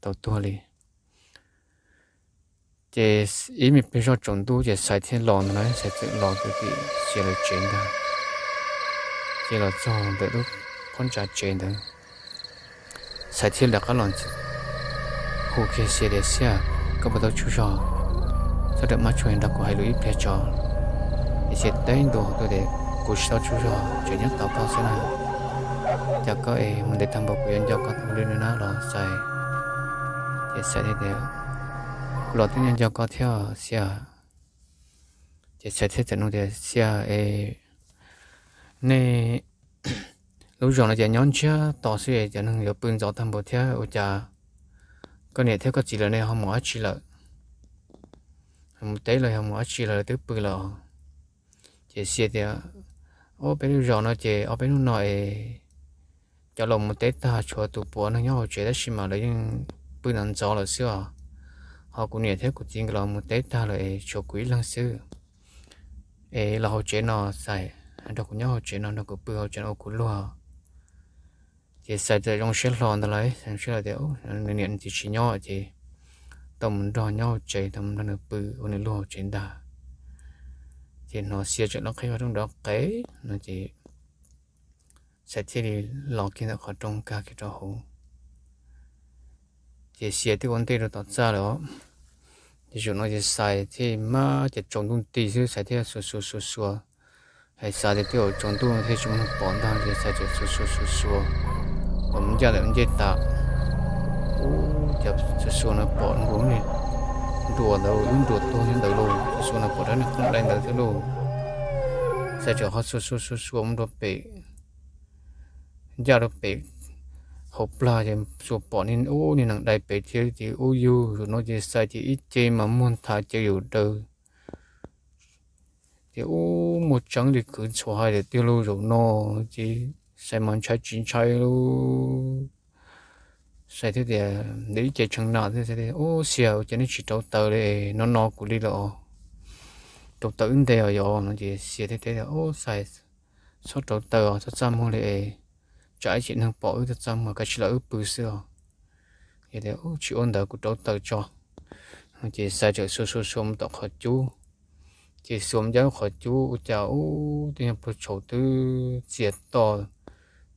tau tuag li. Ces ib me pliag zoj tsaus ntuj ces Xais thiaj los ntag lauj, Xais txawm los rau tim Xia lawv tsev ntag. Ces los txog ntawm lub qhov ntsa tsev ntawd, Xais thiaj rov qab los hu kiag Xia tias, Xia, koj puas tau tsaug zog? Txhob rawm mab tshuaj, nrog kuv hais lus ib pliag tso. Ces Xia teb ntua tuaj tias, Kuv tsis tau tsaug zog, tseem nyob tos koj xwb na. Cas koj es mus ntev tag npaum, kuv yuav nco koj tus li no na los Xais? Ces Xais thiaj tias, Kuv los twb nco nco koj thiab Xia. Ces Xais thiaj txawm nug tias, Xia es, nej lub zos no ces nyob ntsiag to xwb es cov neeg yuav pw ntxov tag npaum thiab, ua cas koj niam thiab koj txiv lawv ne ho mus dab tsi lawm? Mus teb los yog mus dab tsi lawm, lawv twb pw lawm? Ces Xia tias, Ob peb lub zos no ces ob peb hnub no es cov laus mus teb tag, tshuav tus puav neeg nyob hauv tsev tab sis mas lawv yeej pw ntxov ntxov lawm xwb os. Ho kuv niam thiab kuv txiv nkawd los mus teb tag lawm es tshuav kuv ib leeg xwb. Es los hauv tsev no Xais, nrog kuv nyob hauv tsev no, nrog kuv pw hauv tsev no ua kuv luag. Ces Xais txawm zoo siab hlo ntag lauj, zoo siab hlo tias nws niam nws txiv tsis nyob ces tau mus nrog nyob hauv tsev, tau mus nrog nws pw ua nws luag hauv tsev ntag. Ces hnov Xia tseem loj qhib qhov rooj nrov qev no ces Xais thiaj li los kiag ntawm qhov rooj nkag kiag rau hauv. Ces Xia twb ua ntej rau tom txaj lawm os. Ces zaum no ces Xais thiaj maj ces tsaus ntuj nti xwb Xais thiaj xuas xuas xuas xuas. Hais xav tias twb yuav tsaus ntuj thiaj tsis muaj neeg pom ntag ces Xais tseem xuas xuas xuas xuas, los mus ncaj ntawm ncej tas. Ub, cas xuas xuas no pom nkaus lub nruas ntawd, lub nruas tuag nyob ntawd lauj. Xuas xuas no pom rab niag qoob dai ntawd thiab lauj. Xais tseem ho xuas xuas xuas xuas mus rau pem, ncaj rau pem hauv plag ces xuas pom ub niag nees dai pem thiab ces ub yug, zaum no ces Xais ces ib ce mas muag nthav ces yus daws. Ces ub, muaj tseeb li kwv txhuam hais tiag lauj, zaum no ces Xais mas ntshai tsis ntshai lauj. Xais thiaj tias, ntawm ib ce tshee na thiab, ub, Xia, ua cas nej tsis rauv taws li no no kuv li lawm os? Rauv taws wb nte os yog no ces Xia thiaj teb tias, ub, Xais, txhob rauv taws os, txaj txaj muag li es tsam ib cim neeg pom wb txaj txaj muag, kav tsij los wb pw xwb os. Ces tias, ub, tsis ua ntawd, kuv rauv taws tso. Ces Xais txawm xuas xuas xuas mus tom qhov cub. Ces xuas mus ncaj lub qhov cub ua cas ub, twb yog pluag tshauv twb txias to,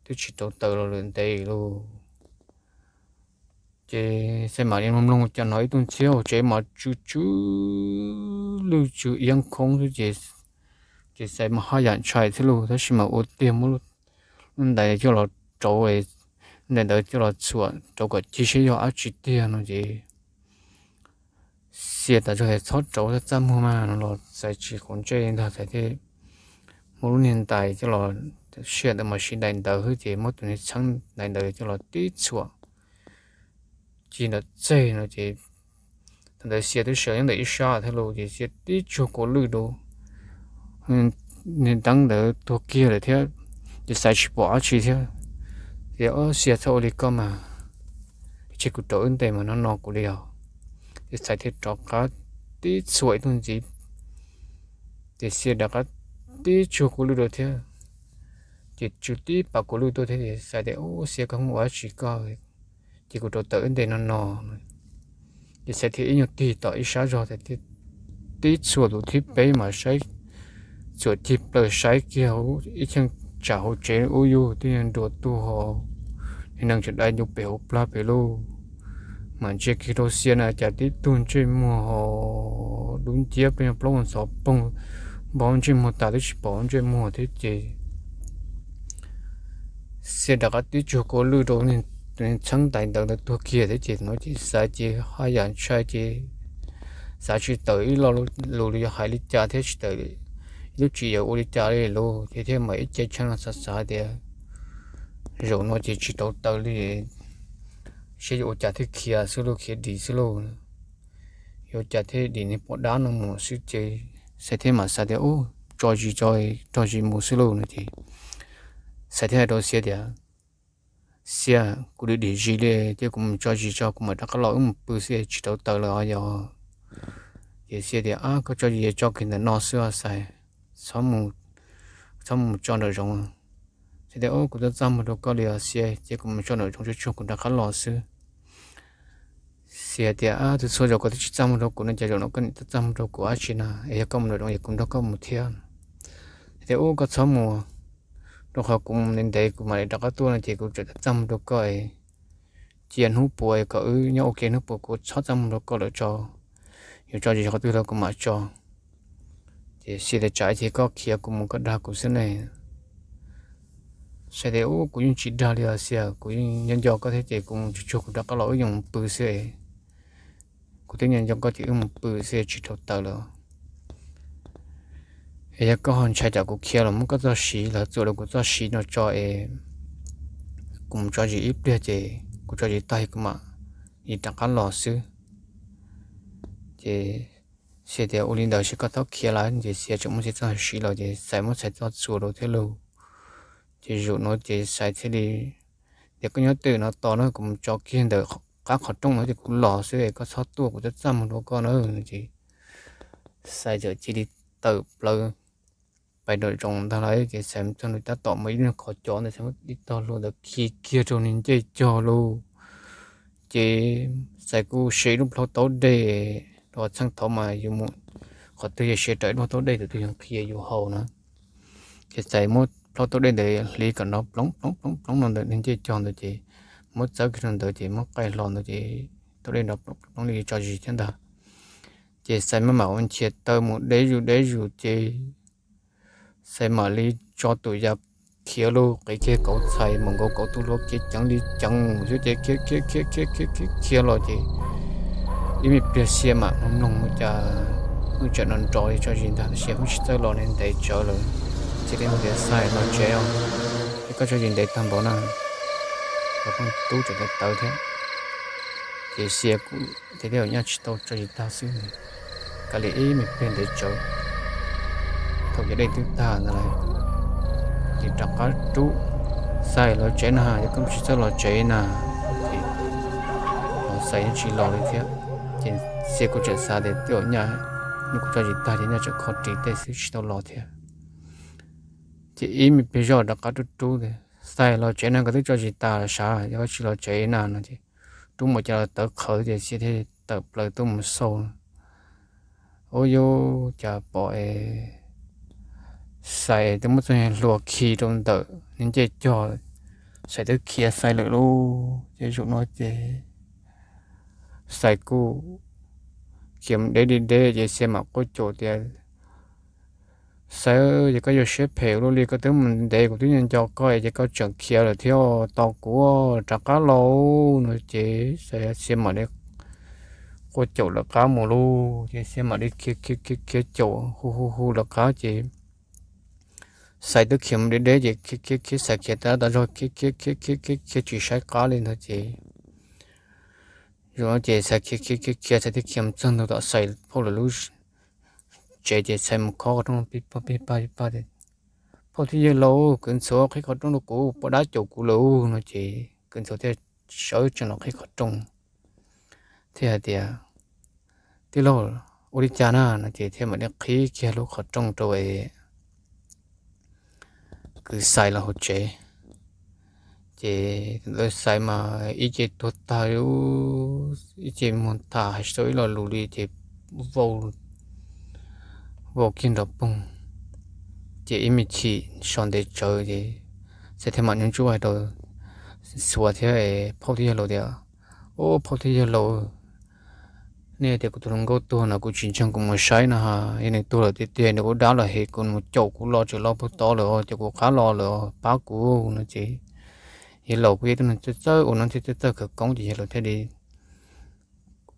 twb tsis rauv taws los lawm ntev lauj. Ces Xais mam li mloog mloog ua cas hnov ib tug ntxhiab hauv tsev mas tsw tsw lwj tsw iab khoob xwb ces, ces Xais mas haj yam ntshai thiab lauj, tab sis mas ua tiag muab lub ntais coj los rauv, ntais ntawd coj los txhuam rauv kom cig seb yog dab tsi tiag no ces Xia tas zog tias txhob rauv, txaj txaj muag mas no los Xais tsis quav ntsej ntag, Xais thiaj muab lub niag ntais coj los, sij hawm ntawd mas siv ntais ntawv xwb ces muab tus niag txheeb ntais ntawd coj los tib txhuam ci nram txej no ces thaum ntawd Xia twb sawv nyob ntawm ib sab thiab lauj, ces Xia tib tsuag kua lwj rau, niag teeb ntawd tuag kiag lawm thiab, ces Xais tsis pom dab tsi thiab. Ces, ob, Xia, txhob ua li koj mas, tseg kuv rauv wb nte mas no no kuv li os. Ces Xais thiaj rov qab tib txhuam ib tug ntxiv, ces Xia rov qab tib tsuag kua lwj rau thiab, ces tsw tib pas kua lwj tuaj thiab. Ces Xais tias, ub, Xia, koj muaj ua dab tsi koj, ces kuv rauv taws wb nte no no. Ces Xais thiaj ib nyuag tig tom ib sab zog, tib txhuam tus thib peb mas saib, txhuam cig plaws saib kiag ib cheeb tsam hauv tsev ub yug twb yog nruas tuag ho, niag nees tseem dai ncu pem hauv plag pem lauj. Mam ntsia kiag rau Xia na cas tib tug ntsej muag ho dub nciab peb yog plaub ntxhov poog, npog ntsej muag tas twb tsis pom ntsej muag thiab ces Xia rov qab tib tsuag kua lwj rau, txheeb ntais ntawd tuag kiag thiab ces no ces Xais ces haj yam ntshai ces xav tsis tawm ib lo lus li yog hais li cas thiab tsis tawm ib lub tswv yim yuav ua li cas li lauj, ces thiaj mam ib ce tshee no xav xav tias zaum no ces tsis rauv taws li, seb yuav ua cas thiaj khiav xwb lauj, khiav dim xwb lauj, yuav ua cas thiaj dim niag poj dab no mus xwb ces Xais thiaj mam xav tias, ub, tso zis tso, rog zis mus xwb lauj no ces Xais thiaj hais rau Xia tias, Xia, kuv dim dim zis li ces kuv mus tso zis tso kuv mam rov qab los wb mus pw xwb, tsis rauv taws lawm os yog. Ces Xia tias, ab, koj tso zis tso kiag ntawm no xwb os Xais, txhob mus tso nraum zoov. Xais tias, ub, kuv twb txaj muag rau koj li os Xia, ces kuv mus tso nraum zoov tsuag tsuag kuv rov qab los xwb. Xia tias, ab, twb txhua zaus koj twb tsis txaj muag rau kuv no ces zaum no koj niam twb txaj muag rau kuv dab tsi na, es yog koj mus nraum zoov es kuv nrog koj mus thiab. Xais tias, ub, koj txhob mus, rau qhov kuv mus ntev ntev kuv mam li rov qab tuaj no ces kuv tseem txaj muag rau koj es cia hnub puas kom wb nyob ua ke hnub puas kuv txhob txaj muag rau koj lawm tso, yuav tso zis qhov twg los kuv mam tso. Ces Xia tias, tsam ib chim koj khiav kuv mus koj dag kuv xwb ne. Xais tias, ub, kuv yeej tsis dag li os Xia, kuv yeej nco nco koj thiab ces kuv mus tsuag tsuag kuv rov qab los wb yeej mus pw xwb es, kuv twb nco nco koj ces wb mus pw xwb tsis rauv taws lawm. Es yog koj ho ntshai tsam kuv khiav los muab koj txoj siv los txuam rau kuv txoj siv no tso es kuv mus tso zis ib pliag ces kuv tso zis tag kuv mam li rov qab los xwb. Ces Xia tias, ua li ntawd ces koj txhob khiav lawm. Ces Xia tseem muab Xia txoj siv los ces Xais muab Xais txoj txuas rau thiab lauj. Ces zaum no ces Xais thiaj li tias, koj nyob twj ywm no tos na, kuv mus tso kiag ntawm qab qhov rooj no ces kuv los xwb es koj txhob tuaj, kuv twb txaj muag rau koj na. Ces Xais txawm cia li tawm plaws pais nraum zoov ntag lauj. Ces Xais mus txog nws tab tom muaj ib lub qhov cos ntawd, Xais muab ib tog hlua ntawd khi kiag rau nws ncej cog lauj. Ces Xais kuj se lub plhaub taub dej rau txheej thaud mas yus mus qhov twg yog siav raws ib plhaub taub dej tus twg yog qhia yus haus na. Ces Xais muab plhaub taub dej ntawd hliv kom nrov ploov ploov ploov ploov no ntawm nws ncej cog ntawd ces muab txawb kiag rau ntawd ces muab qaij hlo ntawd ces taub dej nrov ploov ploov li tso zis thiab ntag. Ces Xais maj mam ua nchias taw mus deb zus deb zus ces Xais mam li tso tus yas khiav lug qiv kiag kauv txhais mus nkaus kauv tus hluav kev ceev li ceev xwb ces khiav khiav khiav khiav khiav khiav los ces ib me pliag Xia mam mloog mloog ua cas pheej tseem nrov nrov li tso zis ntag, Xia pheej tsis txawj los ne, ntev tsawv lawm. Xia thiaj tias Xais los tsev os, es koj tso zis ntev tag npaum na, los pheej tub tseem tawv tawv thiab. Ces Xia kuj thiaj li nyaj tsis tau tso zis tag xwb, kav liam ib me pliag ntev tsawv. Thaum cov dej twb tag ntawd lawm ces rov qab rub, Xais los tsev na, yog koj tsis txawj los tsev na. Ces Xais yeej tsis los li thiab. Ces Xia kuj tseem xav tias twb nyaj, nws kuj tso zis tag ces nyaj tseem kho ris tej xwb tsis tau los thiab. Ces ib me pliag zoj rov qab rub rub tias Xais los tsev na, koj twb tso zis tas los sav, yog koj tsis los tsev na no ces rub mus cas los tawv qhawv ces Xia thiaj tawm plaws tuaj mus xauj. Ub, yuav cas pom es Xais twb muab txoj hlua khi rau ntawm nws ncej cog, Xais twb khiav Xais lawm lauj. Ces zaum no ces Xais kuj khiav mus deb li deb ces Xia mam quaj caum tias Xais, yog koj yuav siab phem ua luaj li, koj twb mus ntev kuv twb nco nco koj ces koj tseem khiav lawm thiab, tos kuv rov qab los no ces Xia mam li quaj caum lawv qab mus lauj. Ces Xia mam li khiav khiav khiav khiav caum hu hu hu lawv qab ces Xais twb khiav mus deb deb ces khiav khiav khiav Xais khiav tas tas zog khiav khiav khiav khiav khiav khiav tsis saib qab li ntawd ces zaum no ces Xais khiav khiav khiav khiav Xais thiaj khiav mus txog ntua tom Xais phauj lawv lub tsev ces Xais mus khob qhov rooj pib pag pib pag pib pag tias, Phauj thiab yawg laus, kwv ntxhuav qhib qhov rooj rau kuv, poj dab caum kuv lawm no ces kwv ntxhuav thiaj sawv tsees los qhib qhov rooj thiab hais tias, Tij laug, ua li cas na? no ces thiaj mam li qhib kiag lub qhov rooj rau es kwv Xais los hauv tsev. Ces ntawd Xais mas ib ce tuag tag, ib ce muag tham hais tsis tau ib lo lus li ces vau, vau kiag nrov poog. Ces ib me chim so ntev tsawv ces Xais thiaj mam nyob ntsuj hais rau Xuav thiab phauj thiab yawg laus tias, Ub, phauj thiab yawg laus, nej tias kuv tus hluas nkauj tuag no kuv tsis ntseeg, kuv mus saib no ha, yog nws tuag lawm tiag tiag nws ua dab los hem kuv, nws caum kuv los tseem los puag tod lawm, caum kuv qab los lawm, pab kuv no ces yawg laus kuj yog ib tug neeg txawj txawj ua neeb thiab txawj txawj khawv koob ces yawg laus thiaj li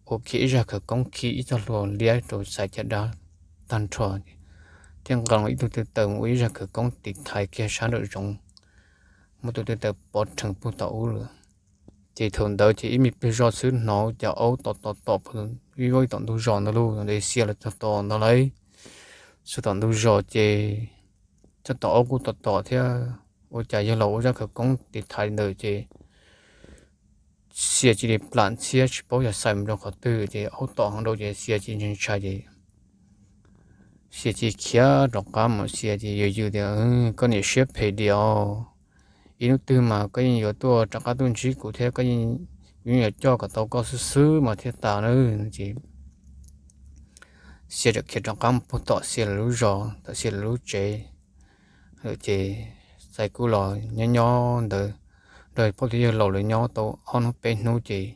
ua kiag ib zaj khawv koob khi ib txoj hlua liab rau Xais caj dab tag nrho, thiaj nqa ib tug tw taws mus ua ib zaj khawv koob tiv thaiv kiag sab nraum zoov, muab tus tw taws pov rhees puag tom ub lawm. Ces thaum ntawd ces ib me pliag zoj xwb hnov cas aub tom tom tom vij voog tom ntug zos ntawd lauj, ntawd Xia los txog tom ntawd lauj. Xia tom ntug zos ces txog tom aub kuj tom tom thiab, ua cas yawg laus ua zaj khawv koob tiv thaiv ntawd ces Xia cia li plam ntxhiab tsis paub yog Xais mus rau qhov twg ces aub tom heev rau ces Xia cia li ntshai ntshai ces Xia cia li khiav rov qab mus, Xia cia li yws yws tias, Koj niam siab phem diam os, ib hnub twg mas koj yeej yuav tuaj rov qab tuaj ntsib kuv thiab, koj yeej, kuv yeej yuav coj kom tau koj xwb xwb mas thiaj tas na. Ces Xia txawm khiav rov qab mus puag tom Xia lawv lub zos, tom Xia lawv lub tsev. Ces Xais kuj los nyob nyob ntawd nrog phauj thiab yawg laus lawv nyob tau ob hnub peb hnub ces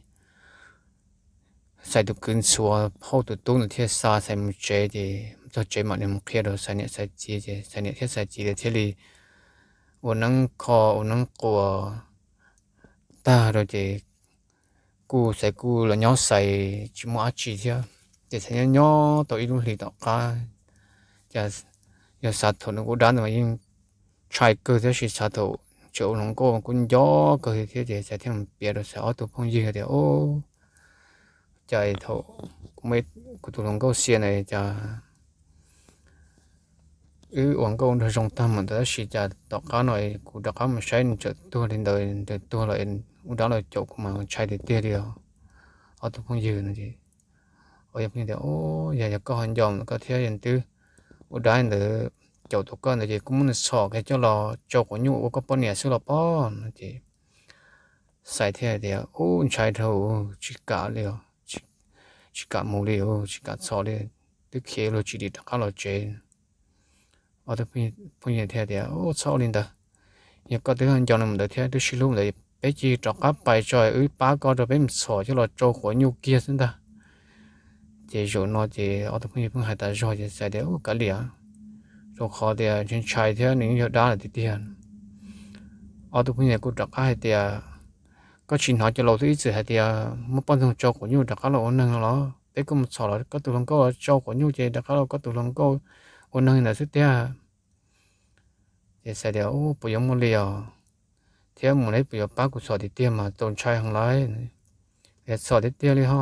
Xais tus kwv ntxhuav phauj tus tub ntawd thiaj xa Xais mus tsev ces mus txog tsev mam li mus qhia rau Xais niam Xais txiv ces Xais niam thiab Xais txiv lawv thiaj li ua neeb kho ua neeb quas tag rau ces kuj Xais kuj los nyob Xais tsis muaj dab tsi thiab. Ces Xais nyob nyob tau ib lub hlis tom qab, cas yog xav thaum nws ua dab ntawd mas yeej ntshai kawg thiab, sis xav thaum tseem ua hluas nkauj kuj nco kawg thiab. Ces Xais thiaj mus piav rau Xais ob tug phooj ywg tias, Ub, cas thaum kuv muaj kuv tus hluas nkauj Xia ntawd cas wb ua nkauj nraug zoo tag mus ntawd tab sis cas tom qab no kuv rov qab mus saib nws tseem tuag li ntawd, nws tuag los ua dab los caum kuv mas ntshai tiag tiag li os ob tug phooj ywg no. Ces yog tias, Yog, yog koj ho nco ntawm koj thiab yog twb ua dab ntawd caum tau koj ntawd ces kuj muab nws txhom kiag coj los tsau quav nyuj ua koj poj niam xwb los pob no. Ces Xais thiaj tias, Ub, ntshai dhau, tsis kam li, tsis kam mus li, tsis kam txhom li. twb khiav luag tsis dim rov qab los tsev. Ob tug phooj ywg thiaj tias, Txhob ua li ntawd, yog koj twb nco nws mus ntawd thiab twb sib hlub ntawd, peb cia rov qab pais tso, wb pab koj rau peb mus txhom coj los tsau quav nyuj kiag xwb ntag. Ces zaum no ces ob tug phooj ywg pheej hais tas zog ces Xais tias, Ua kav liam, rau qhov tias ntshai ntshai thiab nws yeej yog dab lawm tiag tiag. Ob tug phooj ywg kuj rov qab hais tias, Koj tsis hnov cov laus twb ib txwm hais tias muab poj ntxoog tsau quav nyuj rov qab los ua neeg no los? Peb kuj mus txhom los koj tus hluas nkauj los tsau quav nyuj ces rov qab los koj tus hluas nkauj ua neeg li ntawd xwb tiag. Ces Xais tias, Puas yuav muaj li os? Thiab mus neb puas yuav pab kuv txhom tiag tiag mas txaus ntshai heev lauj. Yog txhom tiag tiag li ho,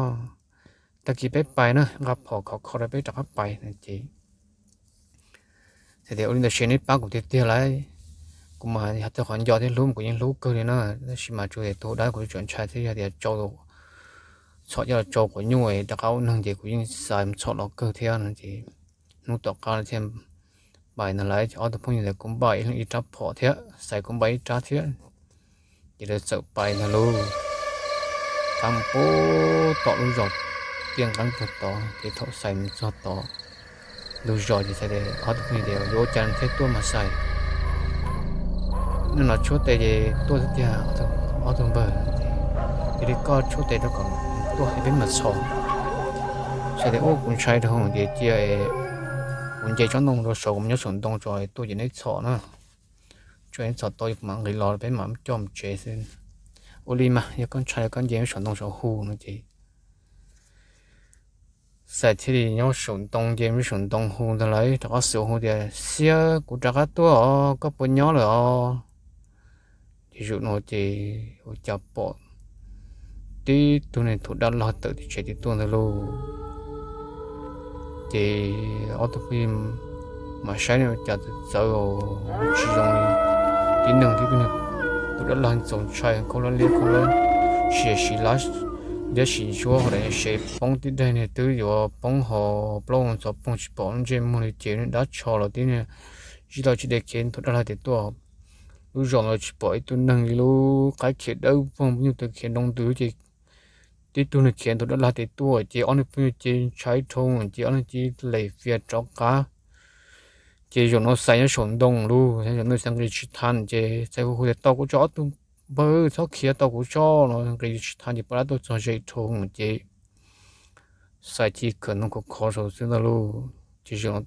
tag kis peb pais na, nqa phom khov kho rau peb rov qab pais no ces Xais tias, Ua li ntawd ces neb pab kuv tiag tiag lauj. Kuv mas yog txog qhov nco thiab hlub kuv yeej hlub kawg li na, tab sis mas tsuas yog tus dab kuv tsuas ntshai thiab, yog tias tsau, txhom coj los tsau quav nyuj rov qab ua neeg ces kuv yeej xav mus txhom los kawg thiab no ces hnub tom qab thiaj pais ntag lauj. Ces ob tug phooj ywg ntawd kuj npaj ib rab phom thiab Xais kuj npaj ib rab thiab, ces lawv txawm pais ntag lauj. Qab mus puag tom lub zos tiaj nqeeb puag tod ces thaum Xais mus txog tod lub zos ces Xais tias, ob tug phooj ywg tias, Yuav ua cas thiaj tuaj mas Xais? Hnub no tshuab tes ces tuaj xwb tiag ob tug npawg. Cia li koj tshuab tes rau kom tuaj es peb mam txhom. Xais tias, Ua kuv ntshai rau hauv ces cia kuv nce tsob ntoo rau saud, kuv mus nyob saum ntoo tso, tuaj ces neb txhom na. Tso neb txhom tau kuv mam nqis los peb mam coj mus tsev xwb. Ua li mas yog koj ntshai koj nce saum ntoo saud hu no ces Xais thiaj li nyob saum ntoo, nce saum ntoo hu ntag lauj. Rov qab xwb hu tias, Xia, kuv rov qab tuaj os, koj puas nyob lawm os? Ces zaum no ces ua cas pom tib tug niag thaum dab log tawm tim tsev tim tuaj ntag lauj. Ces ob tug phooj ywg mam saib ua cas txawv txawv, tsis zoo li tib neeg, tib tug niag thaum dab log txaus ntshai, khaub hlab liab khaub hlab siav, siv lab liab siv ntsuab, hos daim sev poob tib daim niag twb yuav poob, hos plaub hau ntxhov poog tsis pom lub ntsej muag li. Ces niag dab tsho los tib niag zij tau tsis deb khiav thaum dab log tim tuaj. Lub zos ntawd tsis pom ib tug neeg li, lub qaib khiav dawb vog, nyuj twm khiav nroo ntws ces tib tug niag khiav thaum dab log tim tuaj ces ob niag phooj ywg ces ntshai dhau ces ob niag cia li lem fias rov qab. Ces zaum no Xais nyob saum ntoo lauj, zaum no Xais nqis tsis thaj ces Xais hu hu tias, Tos kuv tso ob tug npawg, txhob khiav, tos kuv tso no. Nqis tsis thaj ces poj dab tuaj txog ze dhau ces Xais cia li khawm ntoo khov khov saud xwb ntag lauj. Ces zaum no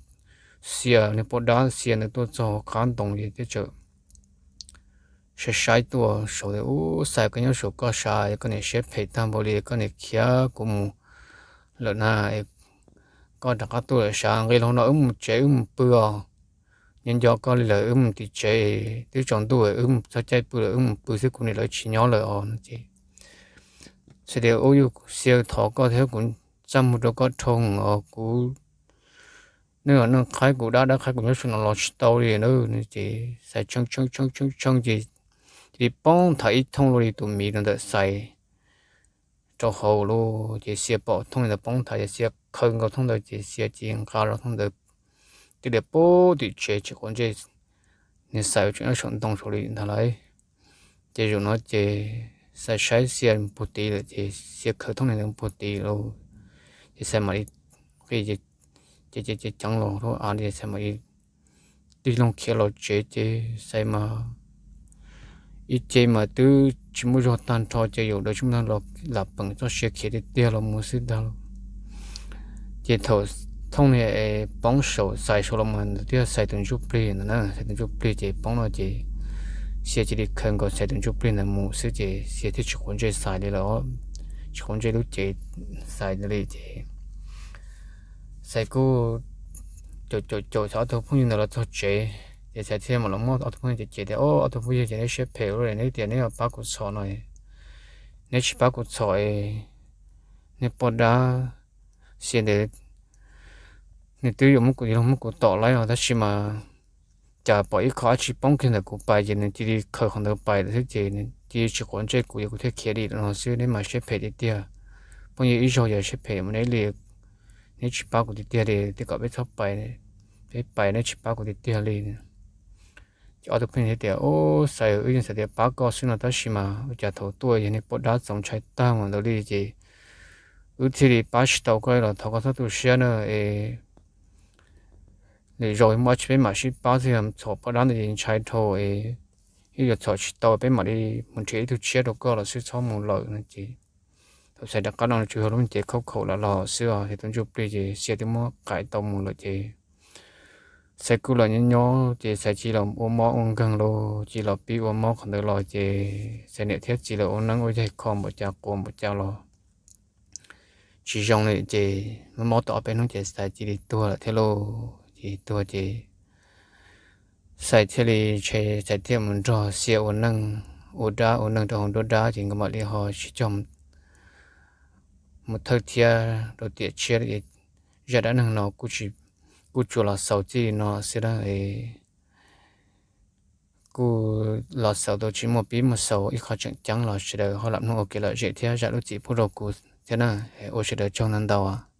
Xia, niag poj dab Xia ntawd tuaj txog qab ntoo ces thiaj txawm saib saib tuaj saud tias, Ub, Xais, koj nyob saum koj sav, koj niam siab phem tag npaum li, koj niam khiav kuv mus lawm na, koj rov qab tuaj lawm sav. Nqis los no wb mus tsev wb mus pw os. Nyob nco koj li lawm, wb mus tim tsev, twb tsaus ntuj wb mus txog caij pw lawm, wb mus pw xwb, kuv niam lawv tsis nyob lawm os no ces Xais tias, Ub, yog Xia, thov koj thiab, kuv txaj muag rau koj dhau os, kuv neej qhaib kuv dab dab qhaib kuv nyob saum no los tsis tau li na no ces Xais tshee tshee tshee tshee ces cia li poob nthav ib thooj luaj li tus miv rau ntawm Xais rau hauv lauj. Ces Xia pom thooj li ntawd poob nthav ces Xia khaws nkaus thooj ntawd ces Xia cia li nqa los thooj ntawd tib daim pub tim tsev tsis quav ntsej. Niag Xais tseem nyob saum ntoo saud li ntag lauj. Ces zaum no ces Xais saib Xia mus puag tid lawm ces Xia khaws thooj li ntawd puag tid lauj. Ces Xais mam li qi ces ceev ceev los rau av li, Xais mam li tig loo khiav los tsev ces Xais mas ib ce mas twb tsis muaj zog tag nrho ces yaum daws tsis muaj tag los lam peem txoj sia khiav tiag tiag los mus xwb ntag lauj. Ces thaum thooj li poob saum Xais saud los mus ntawd thiab Xais tus ntsuj plig ntawd na, Xais tus ntsuj plig ces poob no ces Xia cia li khaws nkaus Xais tus ntsuj plig ntawd mus xwb ces Xia thiaj tsis quav ntsej Xais li lawm, tsis quav ntsej lub cev Xais ntawd li ces Xais kuj caum caum caum Xais ob tug phooj ywg ntawd los txog tsev ces Xais thiaj mam los muab ob tug phooj ywg cem cem tias, Ob tug phooj ywg ces neb siab phem ua luaj li, neb tias neb yuav pab kuv txhom no, neb tsis pab kuv txhom, niag poj dab Xia ntawd, nws twb yuav muab kuv, yuav muab kuv tom lawm os, tab sis mas cas pom ib qho dab tsi poob kiag ntawm kuv pais ces nws cia li khaws qhov ntawd pais lawm xwb ces nws cia li tsis quav ntsej kuv ces kuv thiaj khiav dim no xwb. Neb mas siab phem tiag tiag, phooj ywg ib zaug yog siab phem mus neb li, neb tsis pab kuv tiag tiag li, thiaj kom peb txhob pais, peb pais neb tsis pab kuv tiag tiag li. Ces ob tug phooj ywg thiaj tias, Ub, Xais, wb yeej xav tias pab koj xwb no tab sis mas ua cas thaum tuaj yog niag poj dab txaus ntshai tag mus ntawd li ces wb thiaj li pab tsis tau koj los thov koj txhob tu siab na es Lwm zaus muaj dab tsi peb mam sib pab xwb, yog txhom poj dab ntawd ces ntshai dhau, ib yuav txhom tsis tau peb mam li mus nrhiav ib tug tshiab rau koj los xwb, txhob mus lawm no ces. Thaum Xais rov qab no tsuas yog lub cev khaub khaum los los xwb os, ces tus ntsuj plig ces Xais twb muab qais tau mus lawm ces Xais kuj los nyob nyob ces Xais cia li los ua mob ua nkeeg los cia li los pib ua mob qhov ntawd los ces Xais niam thiab txiv lawv ua neeb ua yaig kho npaum cas quas npaum cas los tsis zoo li ces mob mob tau ob peb hnub ces Xais cia li tuag lawm thiab lauj. Ces tuag ces Xais thiaj li, Xais thiaj mus nrog Xais ua neej, ua dab ua neeg rau hauv nruab dab ces nkawd mam li ho sib cog mus thawj thiab rau tiam tshiab. Zaj dab neeg no kuj tsuas los xaus txij li no xwb na. Kuj los xaus tau tsis muaj pib muaj xaus ib qho tseem ceeb los sawv daws ho lam mloog ua kev lom zem thiab zam lub txim pub rau kuv thiab na. Ua sawv daws tsaug ntau ntau.